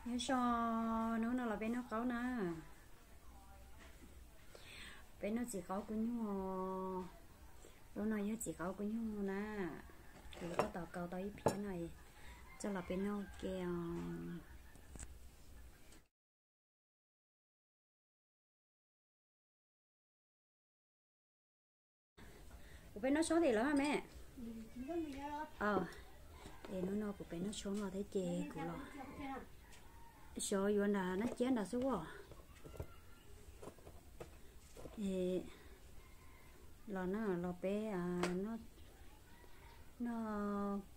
Nyob zoo, hnub no los peb noj qaub na. Peb noj txiv qaub kua nyuj. Lub no yog txiv qaub kua nyuj na. Kuv tab tom kaus tau ib phiab no coj los peb noj ke os. Kuv peb noj tshoob tim lawm me. Es hnub no kuv peb noj tshoob los thiab ces kuv los xyov yuav nram nab ciab nram xwb as. Los na, los peb noj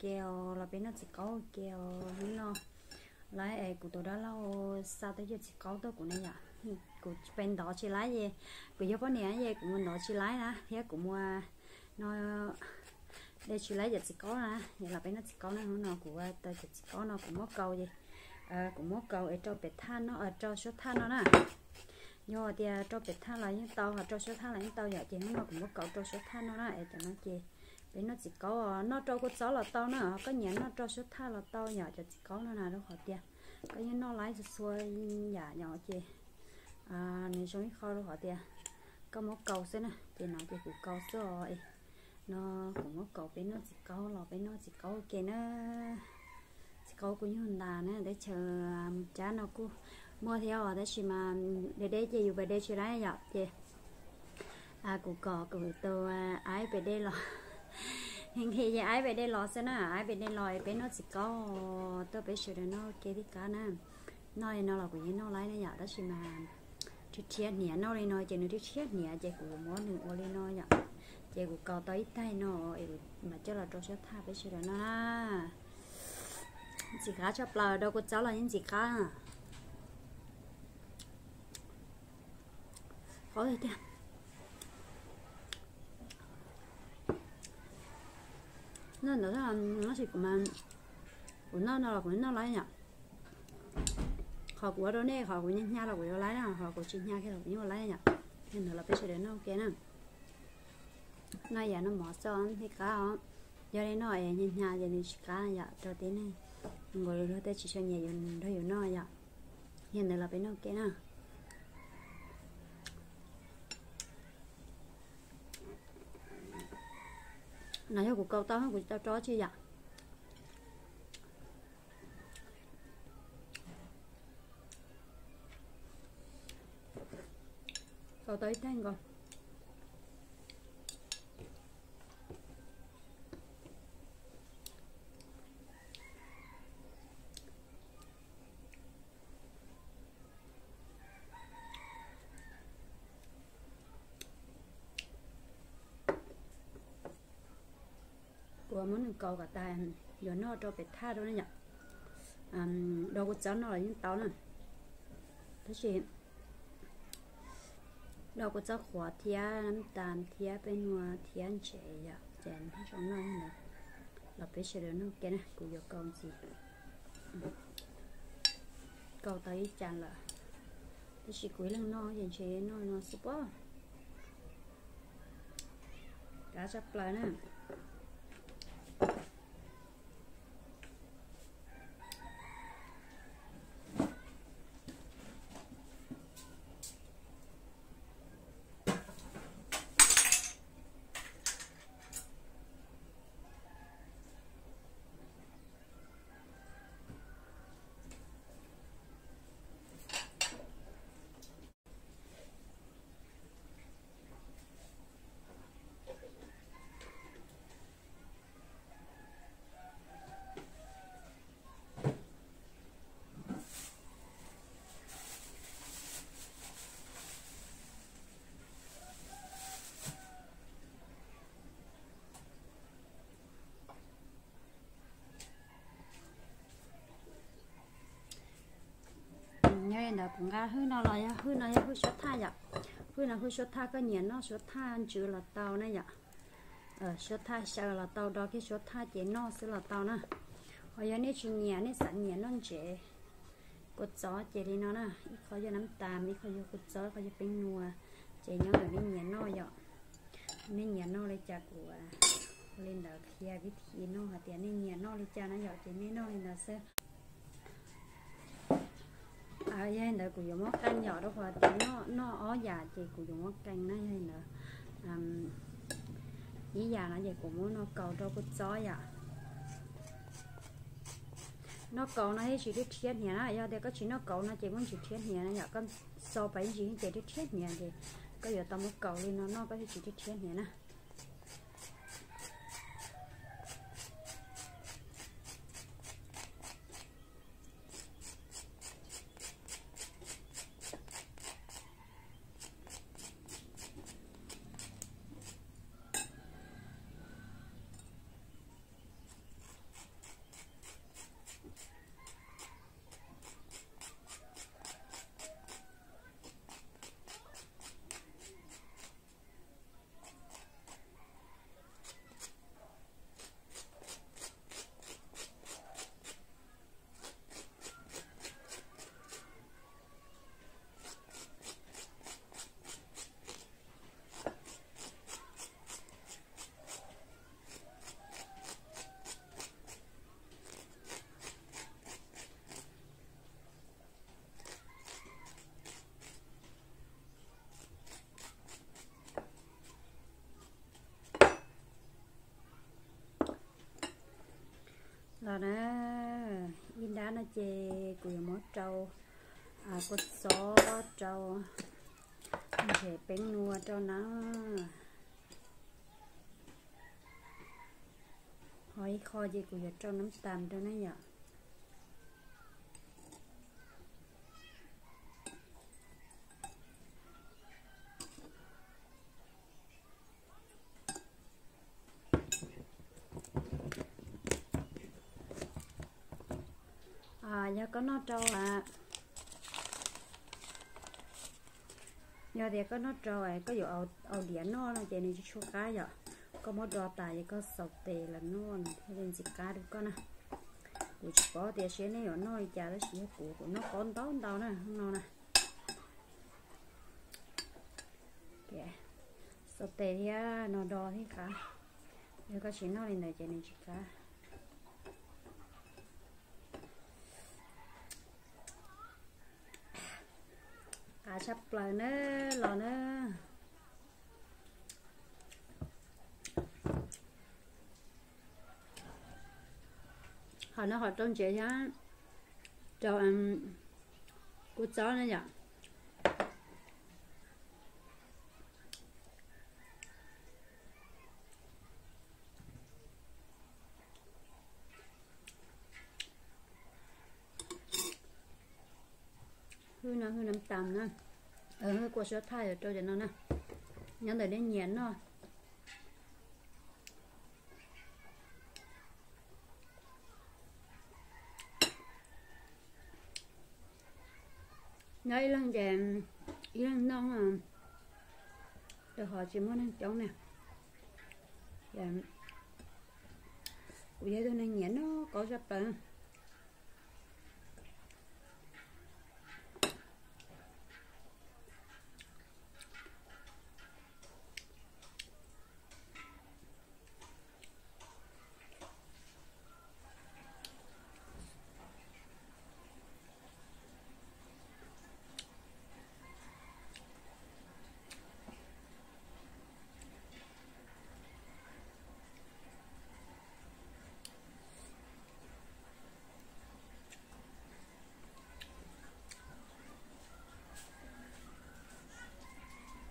ke os, los peb noj txiv qaub ke os. Hnub no lawv es kuv tus dab laug xa tau cov txiv qaub tuaj kuv ne yom. Kuv pem ntov tsis laib es, kuv yog poj niam es kuv mus ntov tsis laib na, thiab kuv mus no de tsis laib cov txiv qaub na, es los peb noj txiv qaub na. Hnub no kuv tau cov txiv qaub no kuv muab kaus es, kuv muab kaus es rau pem thaj no, rau suab thaj no na. Yog tias rau pem thaj los yeej tau, ho rau suab thaj los yeej tau yom, ces hnub no kuv muab kaus rau suab thaj no na, es cov no ces peb noj txiv qaub, noj rau kua txob los tau na, koj nyiam noj rau suab thaj los tau yom, cov txiv qaub no na, rau qhov tias koj yeej noj laib txhua txhua yam yom, ces nws zoo ib qho rau qhov tias koj muab kaus xwb na, ces no ces kuv kaus xwb os. No kuv muab kaus peb noj txiv qaub los peb noj txiv qaub ke na. Txiv qaub kua nyuj ntas na, teb chaws Cab no kuj muaj thiab os, tab sis mas de deb ces yus pem de tsis laib yom, ces kuv kom kuv tus aib pem de los, nqhis ces aib pem de los xwb na, aib pem de los es peb noj txiv qaub, tuaj peb sawv daws noj ke tib qab na. Noj li no los kuv yeej noj laib na yom, tab sis mas rhiab rhiab hniav, noj li no ces nws rhiab rhiab hniav ces kuv muab nws ua li no yom. Ces kuv kaus tau ib taig no es kuv mam coj los rau suab thaj peb sawv daws noj na. Ntxim qab tshaj plaws, rau kua txob los yeej ntxim qab. Qhov tiag tiag. Noj ntawd tab sis kuv, kuv noj no los kuv noj laib yom. Qhov kuv ua rau nej, qhov kuv hnyav hnyav los kuv yuav laib na, qhov kuv tsis hnyav kiag los kuv yeej ua laib yom. Yog ntawd los peb sawv daws noj ua ke na. Noj yam noj mov xwb thiaj qab os. Yog li noj es hnyav hnyav ces nws tsis qab yom, rau tib neeg nkaus luag tej tsis tshua nyiam yus nrog yus noj yom. Yog ntawd los peb noj ua ke na. No yog kuv kaus tau, kuv tsis tau rau tsi yom. Kaus tau ib taig nkaus. Kuv muab nws kaus kom tas, yuav noj rau pem thaj rau na yom. Do kua txob no los yeej tau na, tab sis do kua txob qhuav thiab nab tas thiab peb nua thiab ntsev yom, ces noj zoo noj li ntawd. Los peb sawv daws noj ke na, kuv yuav kaus ntxiv. Kaus tau ib cas lawm, tab sis kuv ib leeg noj ces ntshe noj no xwb pob. Kav tsaj plaws na. Nyob li ntawd kuv nqa hwj no los yog hwj no yog hwj suab thaj yom. Hwj no hwj suab thaj, koj nyiam noj suab thaj ntsws los tau na yom. Suab thaj xyaw los tau, do kiag suab thaj ces noj xwb los tau na. Ho yog nej tsis nyiam, nej xav nyiam noj ntsev kua txob ces li no na, ib qho yog nab tas, ib qho yog kua txob, ib qho yog peb nua, ces nyob ntawm nej nyiam noj yom. Nej nyiam noj li cas kuv ua li ntawd qhia vib thib noj hais tias nej nyiam noj li cas na yom, ces nej noj li ntawd xwb. Yog li ntawd kuv yuav muab qee yom, rau qhov tias noj, noj ob yam ces kuv yuav muab qee na. Yog li ntawd ib yam no ces kuv muab noj kaus rau kua txob yom. Noj kaus no thiaj tsis rhiab hniav na, yog tias koj tsis noj kaus no ces muaj ntsis rhiab hniav na yom. Koj xaus pas ib ntsis ces rhiab hniav ces koj yuav tau muab kaus li no noj koj thiaj tsis rhiab hniav na. Los na, ib nrab no ces kuv yuav muab rau kua txob, rau ntses peeb nua rau na. Ho ib qho ces kuv yuav rau nab tas rau na yom. Yog koj noj rau, yog tias koj noj rau koj yuav au diav noj no ces nws tsis tshua qab yom. Koj muab do tas ces koj xaus tes los noj nws thiaj li ntxim qab rau koj na. Kuv tsis paub tias seb nej yuav noj li cas tab sis yog kuv, kuv noj qaub ntau ntau na no na. Xaus tes thiab no do thiab qab. Yog koj tsis noj li ntawd ces nws tsis qab. Qab tshaj plaws na, los na. Ho no ho rau ntses thiab rau kua txob na yom. Hwj no hwj nab tas na. Hwj kua suab thaj yuav rau cov no na. Nyob ntawm nej nyiam noj. Nyob ib leeg ces ib leeg noj, rau qhov tsis muaj neeg coob na. Kuv yog ib tug neeg nyiam noj qaub tshaj plaws.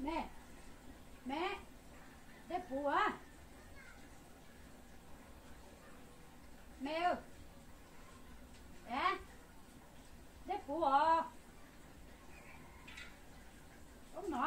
Me, me, dej puv a. Me, dej puv os. Ub no.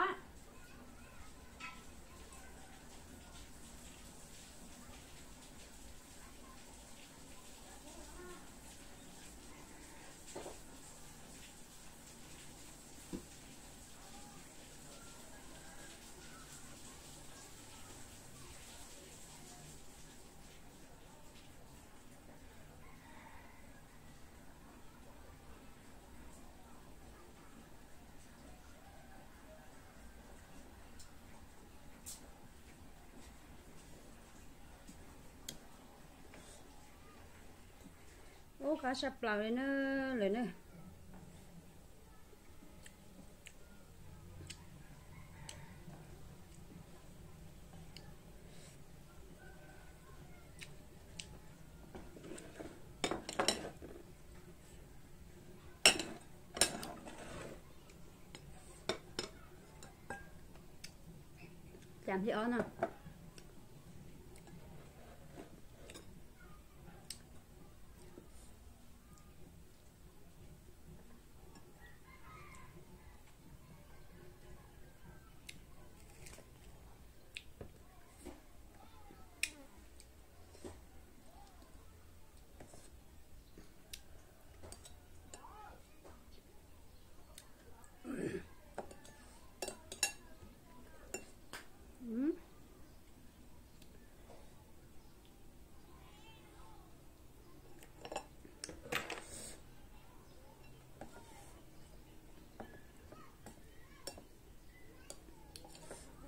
Ub, qab saj plaws li na lawm na. Cas thib ob no.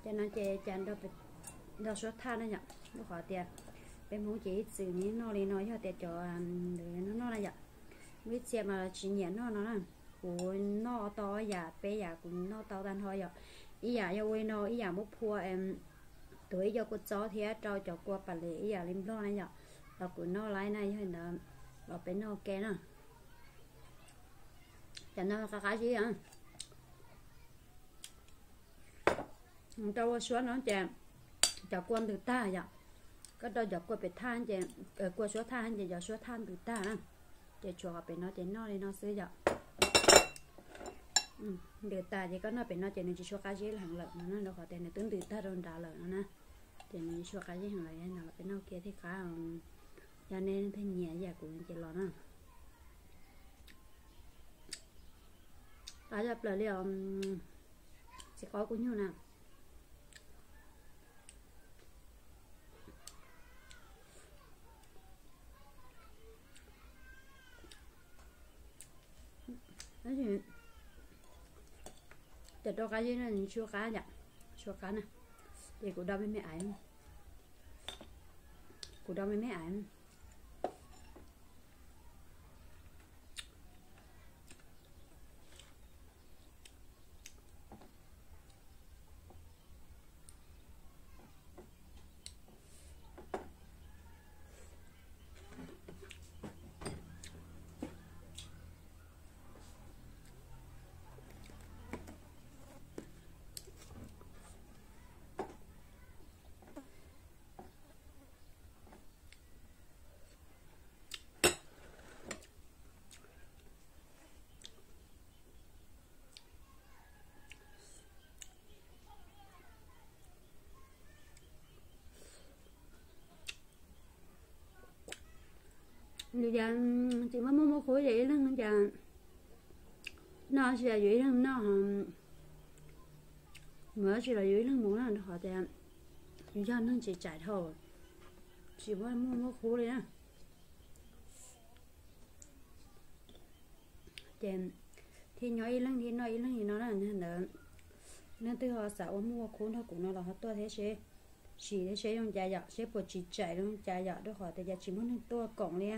Cov no ces cas nrog suab thaj na yom, rau qhov tias peb Hmoob ces ib txwm nws noj li no yog tias cov noj noj na yom. Muaj ib txhia mas tsis nyiam noj no na. Kuv noj tau yam peb yam kuv noj tau tag nrho yom. Ib yam yog ua li no, ib yam muab phua tuav ib co kua txob thiab rau cov kua pam les ib yam li Nplog na yom. Los kuv noj laib na yog li ntawd los peb noj ua ke na. Cov no qab qab zib. Rau ua suab no ces cov kua ntws tag yom. Koj rau cov kua pem thaj ces, kua suab thaj ces cov suab thaj ntws tag na. Ces tshuav qhov pem no ces noj li no xwb yom. Ntws tas ces koj noj pem no ces nws tsis tshua qab zib heev lawm no na, rau qhov tias nws twb ntws tag rau nrad lawm no na. Ces nws tsis tshua qab zib heev lawm, yog no los peb noj ua ke thiaj qab. Yog nej leej twg nyiam yam kuv ces los na. Qab zaj plaws li os, txiv qaub kua nyuj na. Tab sis cov rau qab zib no nws tsis qab yom, tsis qab na. Ces kuv do me me aiv, kuv do me me aiv. Nws cas tsis muaj muaj qub ces ib leeg cas noj tsis los yus ib leeg noj, mus tsis los yus ib leeg mus na, rau qhov tias yus yog neeg tsis tsaim dhau, tsis muaj muaj qub li na. Ces thiaj nyob ib leeg thiab noj ib leeg li no na. Yog ntawd leej twg ho xav ua muaj ua khub nrog kuv no los ho tuaj thiab seb, sim thiab seb zoo cas yom, seb puas tsis tsaim zoo cas yom, rau qhov tias cas tsis muaj neeg tuaj koom li.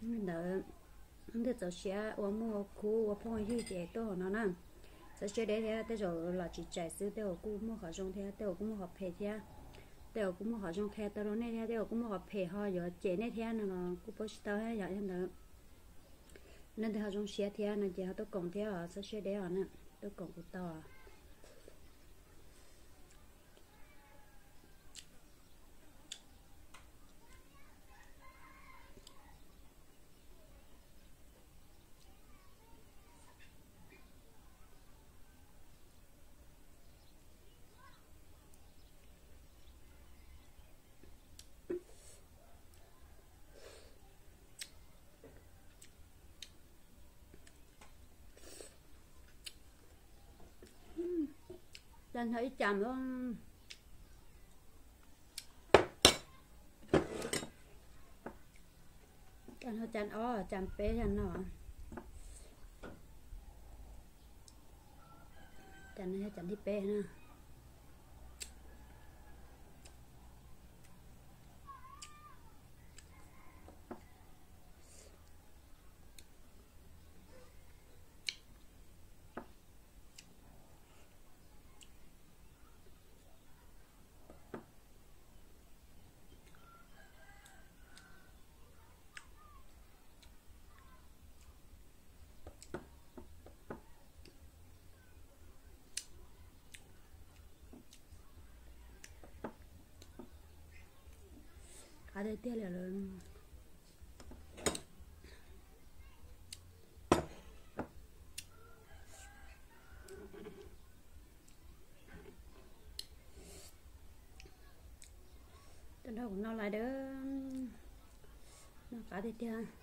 Ntawd leej twg txaus siab ua muaj ua khub ua phooj ua ywg ces tuaj hauv no na. Txhob siab deb thiab, tej zaum los tsis tsaim xwb, tej zaum kuj muaj qhov zoo thiab, tej zaum kuj muaj qhov phem thiab. Tej zaum kuj muaj qhov zoo qhia tau rau nej thiab, tej zaum kuj muaj qhov phem ho yuav cem nej thiab no los kuj paub tsis tau thiab yom. Yog ntawd leej twg ho zoo siab thiab no ces ho tuaj koom thiab os, txhob siab deb os na, tuaj koom kuv tau. Cas nrho ib cas lawm. Cas no cas ob cas peb yog no. Cas no yog cas thib peb na. Qab tiag tiag li lawm. Cov nrog kuv noj lais dawb, noj qab tiag tiag.